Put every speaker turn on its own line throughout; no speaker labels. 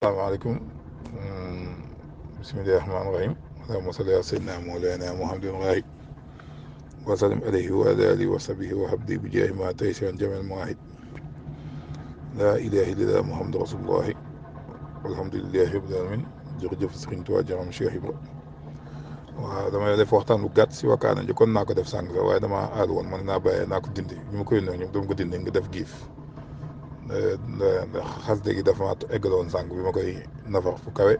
Assalamualaikum. Bismillahirrahmanirrahim. Allahumma salli ala sayyidina Mawlana Muhammadin wa sallim alayhi wa ala alihi wa sahbihi wa habdi bi jahi ma taysiran jamil muahid. La ilaha illallah Muhammadur Rasulullah. Alhamdulillahi rabbil alamin. Jërëjëf Sëriñ Tuubaa jaram Cheikh Ibra. waaw damay def waxtaan bu gàtt si wakkaana jëkkoon naa ko def sànq sax waaye dama aal woon man naa bàyyee naa ko dindi ñu ma koy yónnee ñoom dama ko dindi nga def giif ndax xas dëgg dafa ma eggaloon sànq bi ma koy nafar fu kawe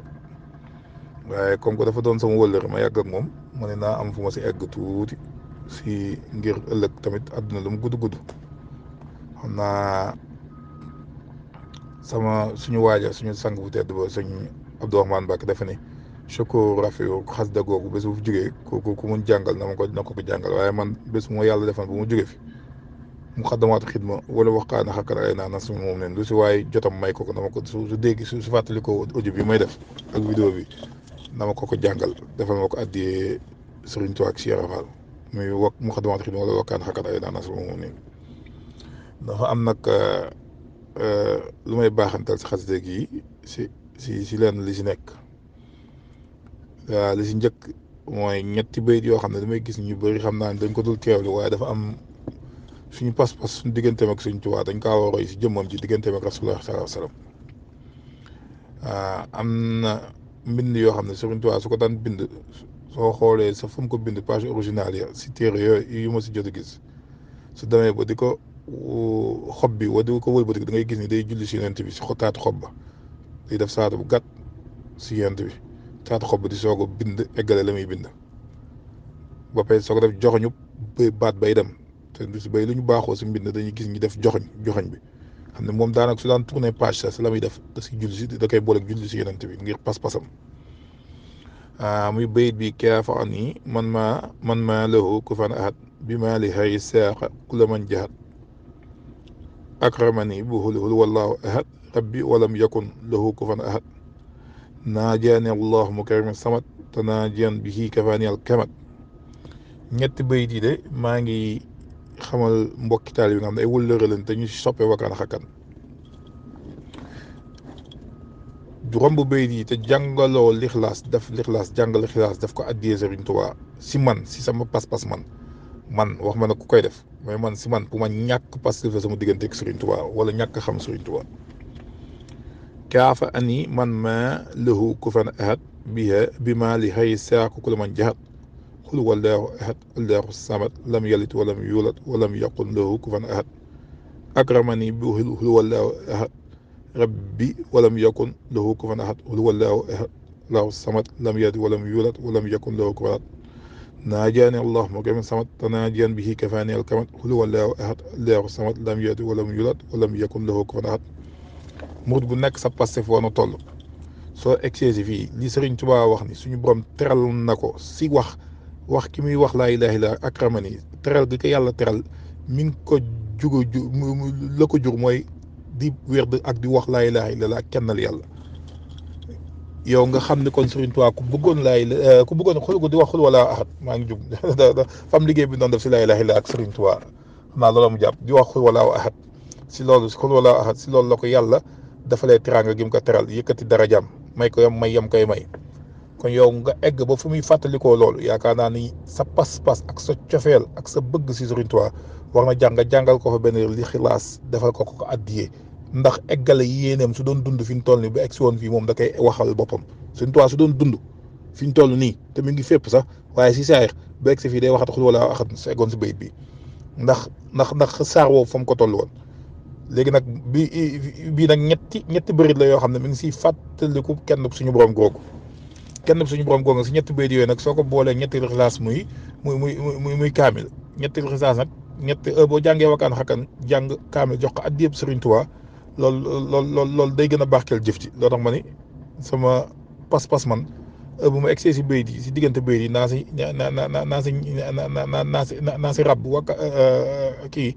waaye comme que dafa doon sama wëllëre ma yàgg ak moom ma ne naa am fu ma si egg tuuti si ngir ëllëg tamit àdduna lu mu gudd gudd xam naa suñu waaja suñu sang bu tedd ba sëñ Abdourahmane Mbacke dafa ne choko rafet xas da googu bés bu fi jógee ku mun jàngal na ko jàngal waaye man bés bu ma yàlla defal bu mu jógee fi mu xaddamaatu xidma wala waxtaan xakkar ay naa nas moom leen lu si waaye jotam may ko dama ko su dégg su fàttali ko audio bi may def ak vidéo bi dama ko jàngal defal ma ko addiyee Sëriñ Tuubaa ak Cheikh Rafal muy mu xaddamaatu xidma wala waxtaan xakkar ay naa nas moom leen dafa am nag lu may baaxantal si xas dëgg yi si leen li si nekk li si njëkk mooy ñetti bayit yoo xam ne damay gis ñu bëri xam naa ne dañ ko dul teewlu waaye dafa am suñu pas-pas suñu digganteem ak Sëriñ Tuubaa dañ kaa war a roy si jëmmam ci digganteem ak Rasulullah sallallahu alayhi wasallam am na mbind yoo xam ne Sëriñ Tuubaa su ko daan bind soo xoolee sa fu mu ko bind page originale ya si téere yooyu yu ma si jot a gis su demee ba di ko xob bi wa di ko wëlbati da ngay gis ni day julli si yonent bi si taatu xob ba day def saata bu gàtt si yonent bi taatu xob di soog a bind eggale la muy bind ba pare soog a def joxoñu baat bay dem te du si bay lu ñu baaxoo si mbind dañuy gis ñi def joxoñ bi xam ne moom daanaka su daan tourné page sax si la muy def da si julli si da koy booleeg julli si yonent bi ngir pas-pasam muy bayit bi kaafa an yi man maa lahu kufan ahad bi maa li hay saaqa kula man jahat akramani bu hul wallahu ahad rabbi walam yakun lahu kufan ahad naajaani allah mukarram samat te naajaan bihi kafaani al kamat ñetti bayit yi de maa ngi xamal mbokki taal bi nga xam ne ay wëllëre lañ te ñu si soppee wakkaan xakkan du romb bayit yi te jàngaloo lixlaas jàngal lixlaas daf ko addiyee Sëriñ Tuubaa si man si sama pas-pas man wax ma ne ku koy def mais man si man pour ma ñàkk pas sama diggante ak Sëriñ Tuubaa wala ñàkk xam Sëriñ Tuubaa kaafa ani man ma lahu kufan ahad bi ma li hay saaku kula man jahat xul wallahu ahad allahu samad lam yalit walam yulat walam yaqul lahu kufan ahad akramani bi xul wallahu ahad rabbi walam yakun lahu kufan ahad xul wallahu ahad allahu samad lam yalit walam yulat walam yakun lahu kufan ahad naajaani allah mukarram samad te naajaan bihi kafaani al kamat xul wallahu ahad allahu samad lam yalit walam yulat walam yakun lahu kufan ahad murid bu nekk sa Pastef woon a toll soo egsee si fii li Sëriñ Tuubaa wax ni suñu borom teral na ko si wax ki muy wax laa ilaaha illa akramani teral gi ko yàlla teral mi ngi ko la ko jur mooy di wérd ak di wax laa ilaaha illa ak kennal yàlla yow nga xam ne kon Sëriñ Tuubaa ku bëggoon xul di wax xul wala ahad maa ngi jub fam liggéey bi doon def si laa ilaaha illa ak Sëriñ Tuubaa xam naa loolu mu jàpp di wax xul wala ahad si loolu xul wala ahad si loolu la ko yàlla dafa lay teraanga gi mu ko teral yëkkati darajaam may ko yam koy may kon yow nga egg ba fu muy fàttalikoo loolu yaakaar naa ni sa pas-pas ak sa cofeel ak sa bëgg si Sëriñ Tuubaa war na jàngal ko fa benn li xilaas defal ko addiyee ndax eggale yéeneem su doon dund fi ñu toll nii ba egg si woon fii moom da koy waxal boppam Sëriñ Tuubaa su doon dund fi ñu toll nii te mu ngi fépp sax waaye si saayir ba egg si fii day waxat xul wala axat sa eggoon si bayit bi ndax saar woowu fa mu ko toll woon léegi nag bii nag ñetti bërit la yoo xam ne mi ngi siy fàttaliku kenn suñu borom googu si ñetti bërit yooyu nag soo ko boolee ñetti xilaas muy kaamil ñetti xilaas nag boo jàngee wakkaan xakkan jàng kaamil jox ko addiyeb Sëriñ Tuubaa loolu day gën a barkeel jëf ji loolu tax ma ni sama pas-pas man bu ma egsee si bërit yi si diggante bërit yi naa si rab wakka kii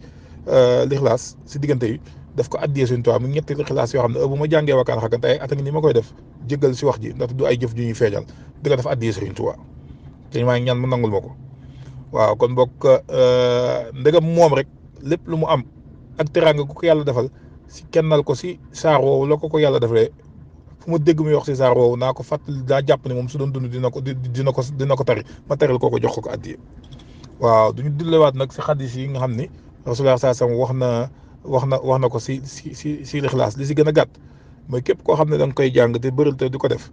lixlaas si diggante yi daf ko addiyee Sëriñ Tuubaa mu ñetti lixlaas yoo xam ne bu ma jàngee wakkaan xakkan te ay at a ngi ni ma koy def jéggal si wax ji ndax du ay jëf ju ñuy feeñal di ko def addiyee Sëriñ Tuubaa te maa ngi ñaan mu nangul ma ko waaw kon bokk ndegam moom rek lépp lu mu am ak teraanga ku ko yàlla defal si kennal ko si saar woowu la ko yàlla defalee fu ma dégg muy wax si saar woowu naa ko fàttali daa jàpp ne moom su doon dund dina ko tari ma taril ko jox ko addiya. waaw duñu dillewaat nag si xadis yi nga xam ni rasulullah sallallahu alayhi wasallam wax na ko si lixlaas li si gën a gàtt mooy képp koo xam ne da nga koy jàng te bëral te di ko def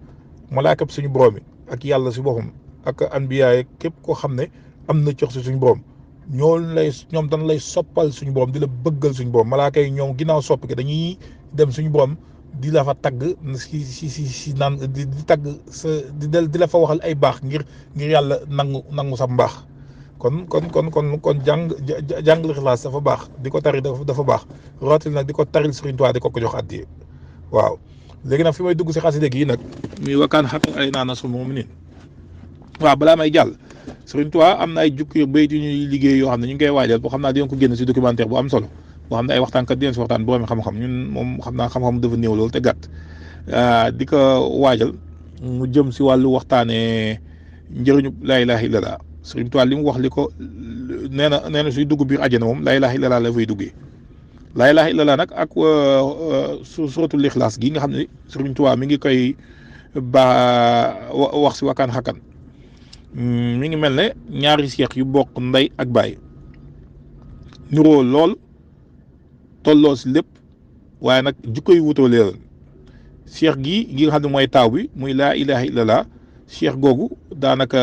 malaakab suñu borom yi ak yàlla si boppam ak anbiya yi képp koo xam ne am na cox si suñu borom ñoom dañ lay soppal suñu borom di la bëggal suñu borom malaaka yi ñoom ginnaaw sopp ki dañuy dem suñu borom di la fa tagg si naan di tagg sa di la fa waxal ay baax ngir yàlla nangu sa mbaax. kon jàng Ixlaas dafa baax di ko tari dafa baax rawatina nag di ko taril Sëriñ Tuubaa di ko jox addiya. waaw léegi nag fi may dugg si xasida gi nag muy wakkaan xaqan alaynaa nasrul mu'miniin. waaw balaa may jàll Sëriñ Tuubaa am na ay jukki bayit yu ñuy liggéey yoo xam ne ñu ngi koy waajal boo xam naa dinañ ko génn si documentaire bu am solo boo xam ne ay waxtaankat dinañ si waxtaan boroom xam-xam ñun moom xam naa xam-xam dafa néew loolu te gàtt di ko waajal mu jëm si wàllu waxtaanee njëriñu laa ilaaha illallaah. Sëriñ Tuubaa li mu wax li ko nee na suy dugg biir àjjana moom laa ilaaha illallaah la fay duggee laa ilaaha illallaah nag ak suratul Ixlaas gi nga xam ne Sëriñ Tuubaa mi ngi koy wax si wakkaan xakkan mi ngi mel ne ñaari seex yu bokk ndey ak baay niroo lool tolloo si lépp waaye nag jikko yu wutoo leeral seex gi nga xam ne mooy taaw bi muy laa ilaaha illallaah seex googu daanaka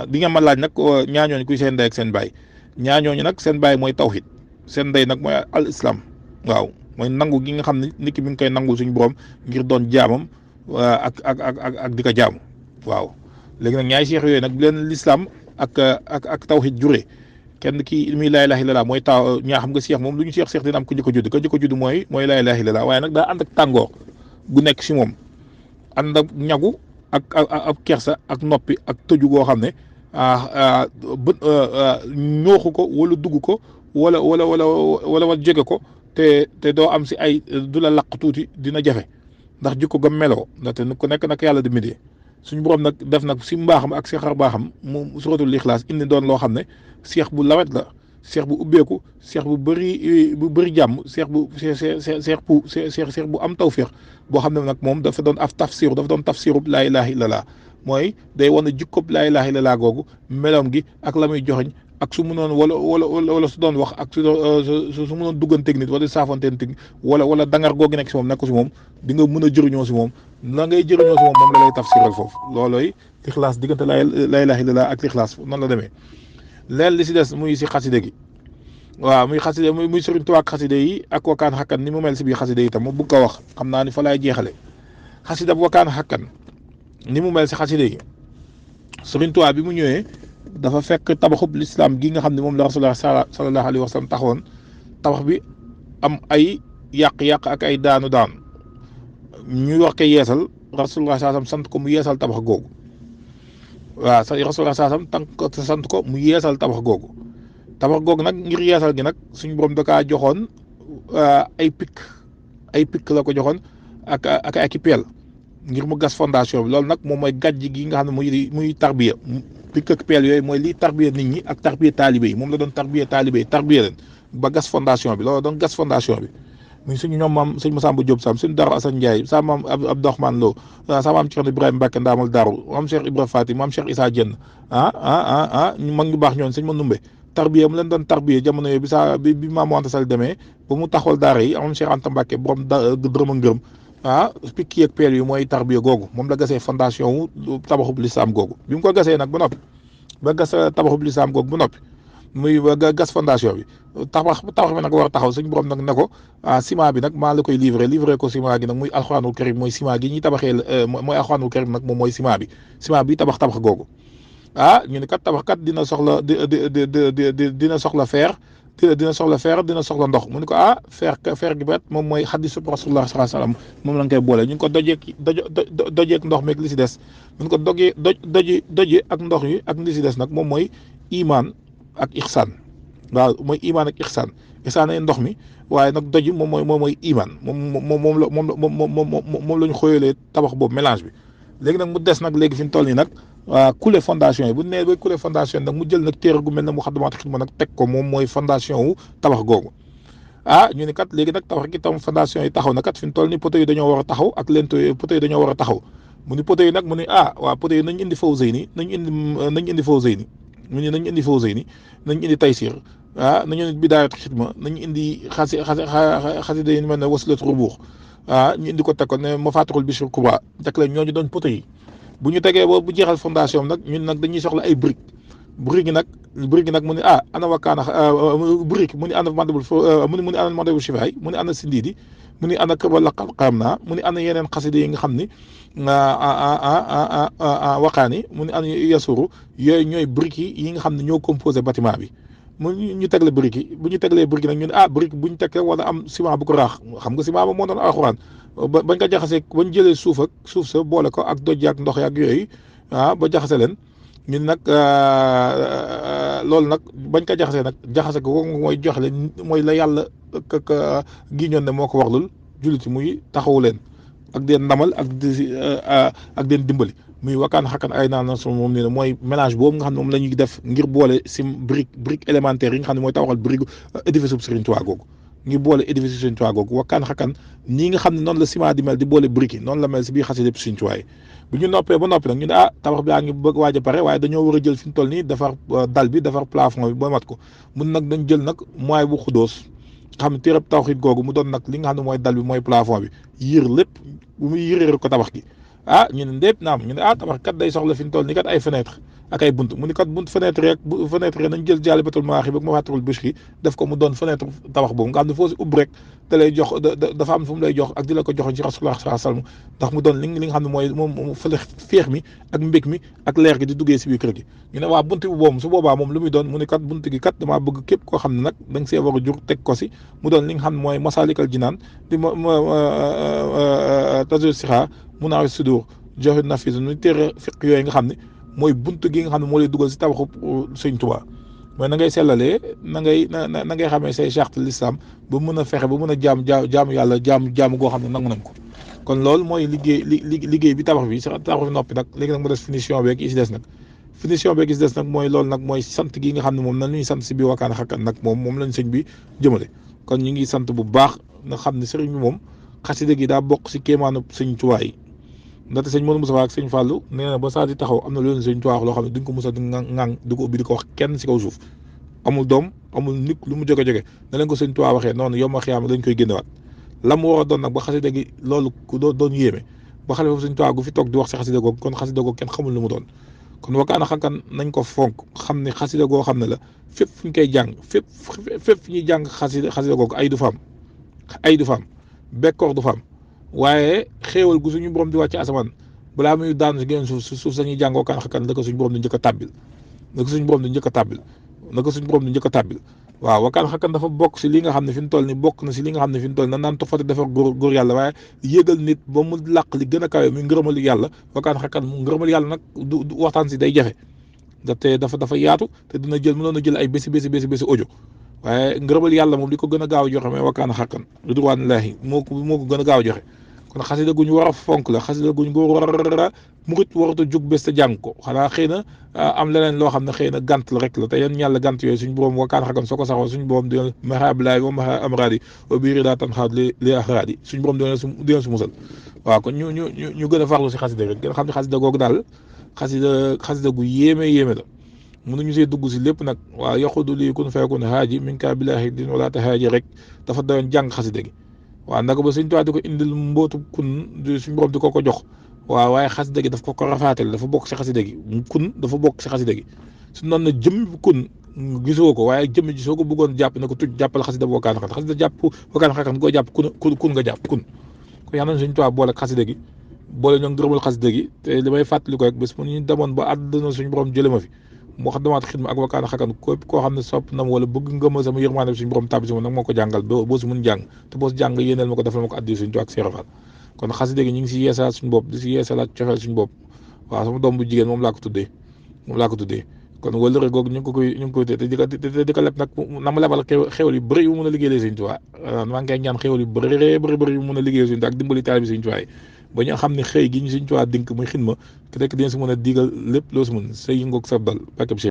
di nga ma laaj nag ñaañooñu kuy seen ndey ak seen baay ñaañooñu nag seen baay mooy tawhid seen ndey nag mooy al islam waaw mooy nangu gi nga xam ne nit ki mi ngi koy nangul suñu borom ngir doon jaamam ak di ko jaamu waaw léegi nag ñaari seex yooyu nag bu leen l'islam ak tawhid juree kenn ki muy laa ilaaha illallaah mooy taw ñaa xam nga seex moom lu ñu seex dina am ko jëkko judd mooy laa ilaaha illallaah waaye nag daa ànd ak tàngoor gu nekk si moom ànd ak ñagu ak kersa ak noppi ak tëju goo xam ne ñooxu ko wala dugg ko wala jege ko te doo am si ay du la laq tuuti dina jafe ndax jikko ga meloo ndaxte ku nekk nag yàlla di midee suñu borom nag def nag si mbaaxam ak si xar baaxam mu suratul Ixlaas indi doon loo xam ne seex bu lawet la seex bu ubbeeku seex bu bëri jàmm seex bu am tawféex boo xam ne nag moom dafa doon tafsirub laa ilaaha illallaah mooy day wane jikkob laa ilaaha illallaah googu meloom gi ak la muy joxoñ ak su mu noon wala su doon wax ak su mu noon dugganteeg nit wala saafanteeg wala dangar googu nekk si moom nekk si moom di nga mën a jëriñoo si moom la ngay jëriñoo si moom la lay tafsiral foofu loolooy Ixlaas diggante laa ilaaha illallaah ak Ixlaas noonu la demee. leen li si des muy si xaside gi waaw muy xaside muy Sëriñ Tuubaa ak xaside yi ak wakkaan xakkan ni mu mel si biir xaside yi tam mu bëgg ko wax xam naa ni fa laay jeexale xasida bu wakkaan xakkan ni mu mel si xaside yi Sëriñ Tuubaa bi mu ñëwee dafa fekk tabaxub lislaam gi nga xam ne moom la Rasulullah sallallahu alayhi wa sallam taxawoon tabax bi am ay yàq-yàq ak ay daanu ñu wax ko yeesal Rasulullah sallallahu alayhi wa sallam sant ko mu yeesal tabax googu waaw Rasulullah sallallahu alayhi wa sallam sant ko mu yeesal tabax googu nag ngir yeesal gi nag suñu borom da kaa joxoon ay pikk la ko joxoon ak peel ngir mu gas fondation bi loolu nag moom mooy gàjj gi nga xam ne muy tarbiya pikk ak peel yooyu mooy liy tarbiya nit ñi ak tarbiya taalibe yi moom la doon tarbiya leen ba gas fondation bi loolu doon gas fondation bi muy suñu ñoom maam sëñ Masamba Diop Sam suñu Daaru Assane Ndiaye sa maam Abdourahmane Lo sa maam Cheikh Ibrahima Mbacke Ndaamal Daaru maam Cheikh Ibrahima Fati maam Cheikh Issa Dieng ñu mag ñu baax ñoon sëñ Manumbe tarbiya mu leen doon tarbiya jamono yooyu bi maam Anta Sall demee ba mu taxawal daara yi am Cheikh Anta Mbacke borom dërëm ak ngërëm pikki ak peel yi mooy tarbiya googu moom la gasee fondation wu tabaxub lislaam googu bi mu ko gasee nag ba noppi ba gas tabaxub lislaam googu ba noppi muy gas fondation bi tabax bi nag war a taxaw suñu borom nag ne ko ciment bi nag maa la koy livré ko ciment gi nag muy alxuraanul karim mooy ciment gi ñuy tabaxee mooy alxuraanul karim nag moom mooy ciment bi tabax googu ñu ne kat tabax kat dina soxla dina soxla fer dina soxla ndox mu ne ko fer gi bet moom mooy xadiisu Rasulullah sallallahu alayhi wasallam moom la nga koy boole ñu ngi ko dojeek ndox meeg li si des mu ne ko doje ak ndox yi ak li si des nag moom mooy iman ak ixsaan waaw mooy iman ak ixsaan ay ndox mi waaye nag doj moom mooy iman moom la ñu xooyalee tabax boobu mélange bi léegi nag mu des nag léegi fi mu toll nii nag couler fondation yi bu nee ba couler fondation yi nag mu jël nag téere gu mel ne Moukhaddamatoul Khidma nag teg ko moom mooy fondation wu tabax googu ñu ne kat léegi nag tabax gi tam fondation yi taxaw na kat fi mu toll ni poteau yi dañoo war a taxaw ak lento poteau yi dañoo war a taxaw mu ni poteau yi nag mu ne waa poteau yi nañ indi Fawzeyni nañ indi Fawzeyni mu ne nañ indi Fawzeyni nañ indi Taysir nañu indi Bidaayat Xidma nañ indi xasida yi mel ne Wasilat Rubuux ñu indi ko teg ko ne Mafatihul Bichri Kubra teg leen ñooñu doon poteau yi bu ñu tegee ba bu jeexal fondation nag ñun nag dañuy soxla ay briques briques yi nag mu ne ana wakkaana brique mu ne ana mandabul mu ne ana mandabul shifaay mu ne ana sindiidi mu ne ana këbal xam naa mu ne ana yeneen xasida yi nga xam ni waqaani mu ne ana yasuru yooyu ñooy briques yi nga xam ne ñoo composé bâtiment bi mu ñu tegle briques yi bu ñu teglee briques yi nag ñu ne brique bu ñu teg wala am ciment bu ko raax xam nga ciment ba moo doon alxuraan bañ ko jaxasee bañ jëlee suuf sa boole ko ak doj ak ndox ak yooyu ba jaxase leen ñun nag loolu nag bañ ko jaxasee nag jaxase ko mooy jox leen mooy la yàlla gi ñoon ne moo ko warlul jullit muy taxawu leen ak den ndamal ak den dimbali muy wakkaan xakkan ay naan so moom ne mooy mélange boobu nga xam ne moom la ñuy def ngir boole si brique élémentaire yi nga xam ne mooy tawaxal brique édifice bu Serigne Touba googu ngir boole édifice Serigne Touba googu wakkaan xakkan nii nga xam ne noonu la ciment di mel di boole brique yi noonu la mel si biir xasida Serigne Touba yi bu ñu noppee ba noppi nag ñu ne tabax bi daa ngi bëgg waaj a pare waaye dañoo war a jël fi mu toll nii defar dal bi defar plafond bi ba mat ko mun nag dañ jël nag mooy bu xudóos xam ne téereb tawxiid googu mu doon nag li nga xam ne mooy dal bi mooy plafond bi yiir lépp bu muy yiréer ko tabax gi ñu ne ndépp naam ñu ne tabax kat day soxla fi mu toll nii kat ay fenêtre ak ay bunt mu ni kat bunt fenêtre rek fenêtre yi nañ jël Jaalibatul Maraaxib ak Mafatihul Bichri def ko mu doon fenêtre tabax boobu nga xam ne foo si ubb rek da lay jox dafa am fu mu lay jox ak di la ko joxoon ci Rasulullah sallallahu alayhi wasallam ndax mu doon li nga xam ne mooy moom fële féex mi ak mbég mi ak leer gi di duggee si biir kër gi ñu ne waa bunt bi boobu su boobaa moom lu muy doon mu ni kat bunt gi kat damaa bëgg képp koo xam ne nag da nga see war a jur teg ko si mu doon li nga xam ne mooy Masaalikal Jinaan di Tazawudu Sixaar Munaawirus Suduur Jawharatul Nafiis nu téere fiq yooyu nga xam ne mooy bunt gi nga xam ne moo lay dugal si tabaxu Sëñ Tuubaa mooy na ngay sellalee na ngay xamee say charte l'islam ba mën a fexe ba mën a jaamu yàlla jaamu goo xam ne nangu nañ ko kon loolu mooy liggéey bi tabax bi sax tabax bi noppi nag léegi nag mu des finition beeg yi si des nag finition beeg yi si des nag mooy loolu nag mooy sant gi nga xam ne moom nan ñuy sant si biir wakkaan xakkan nag moom lañ sëñ bi jëmale kon ñu ngi sant bu baax nga xam ne sëriñ bi moom xasida gi daa bokk si kéemaanu Sëñ Tuubaa yi ndaxte sëñ Modou Moustapha ak sëñ Fallou nee na ba saa di taxaw am na loolu Sëñ Tuubaa loo xam ne duñ ko mos a di ŋàng di ko ubbi di ko wax kenn si kaw suuf amul doom amul nit lu mu jóge na leen ko Sëñ Tuubaa waxee noonu yow ma xiyaama dañ koy génnewaat la mu war a doon nag ba xasida gi loolu ku doon yéeme ba xale foofu Sëñ Tuubaa gu fi toog di wax si xasida googu kon xasida googu kenn xamul lu mu doon kon wakkaan xakkan nañ ko fonk xam ne xasida goo xam ne la fépp fu ñu koy jàng fépp fu ñuy jàng xasida googu ay du fa am bekkoor du fa am waaye xéewal gu suñu borom di wàcc asamaan balaa muy daanu si génn suuf sañuy jàng wakkaan xakkan la ko suñu borom di njëkk a tàbbil waaw wakkaan xakkan dafa bokk si li nga xam ne fi mu toll ni bokk na si li nga xam ne fi mu toll nan naan tofati dafa góor yàlla waaye yéegal nit ba mu làq li gën a kawe muy ngërëmal yàlla wakkaan xakkan mu ngërëmal yàlla nag du waxtaan si day jafe ndaxte dafa yaatu te mënoon a jël ay bési audio waaye ngërëmal yàlla moom li ko gën a gaaw a joxe mais wakkaan xakkan ridwaanillaahi moo ko gën a gaaw a joxe kon xasida gu ñu war a fonk la xasida gu ñu ko war a murit warut a jóg bés te jàng ko xanaa xëy na am leneen loo xam ne xëy na gànt la rek la te yéen yàlla gànt yooyu suñu borom wakkaan xakkan soo ko saxoo suñu borom dina mahabilaay wa maha amradi wa biiri daa tan xaat li axraadi suñu borom dina su musal waaw kon ñu gën a farlu si xasida rek gën a xam ne xasida googu daal xasida gu yéeme la mënuñu see dugg si lépp nag waaw yaqudu lii kun fayakun haaji min kaa bilaahi din wala ta haaji rek dafa doyoon jàng xasida gi waaw naka ba Sëñ Tuubaa di ko indil mbootu kun suñu borom di ko jox waaw waaye xasida gi daf ko rafaatal dafa bokk si xasida gi kun dafa bokk si xasida gi su noonu na jëm kun gisoo ko waaye jëmm ji soo ko bëggoon jàpp ne ko tuj jàppal xasida bu wakkaan xakkan xasida jàpp wakkaan xakkan koo jàpp kun nga jàpp kun ko yàlla na Sëñ Tuubaa boole xasida gi boole ñoo ngërëmal xasida gi te li may fàttali ko rek bés bu ñu demoon ba àdduna suñu borom jële ma fi moo xam damaat xidma ak wakkaan xakkan koo xam ne sopp na ma wala bëgg nga ma sama yërmaande suñu borom tàbbi si ma nag moo ko jàngal boo si mun jàng te boo si jàng yéeneel ma ko defal ma ko addi suñu Tuubaa ak Seex Faal kon xasida gi ñu ngi si yeesalaat suñu bopp di si yeesalaat cofeel suñu bopp waaw sama doom bu jigéen moom laa ko tuddee kon wëllëre googu ñu ngi koy te di ko leb nag na ma lebal xéwal yu bëri yu mun a liggéeyal Sëñ Tuubaa maa ngi koy ñaan xéwal yu bëri yu mun a liggéeyal Sëñ Tuubaa ak dimbali taalibe Sëñ Tuubaa ba ñu xam ne xëy gi ñu Sëñ Tuubaa dink muy xidma te rek dina si mën a digal lépp loo si mun say ngoog sab dal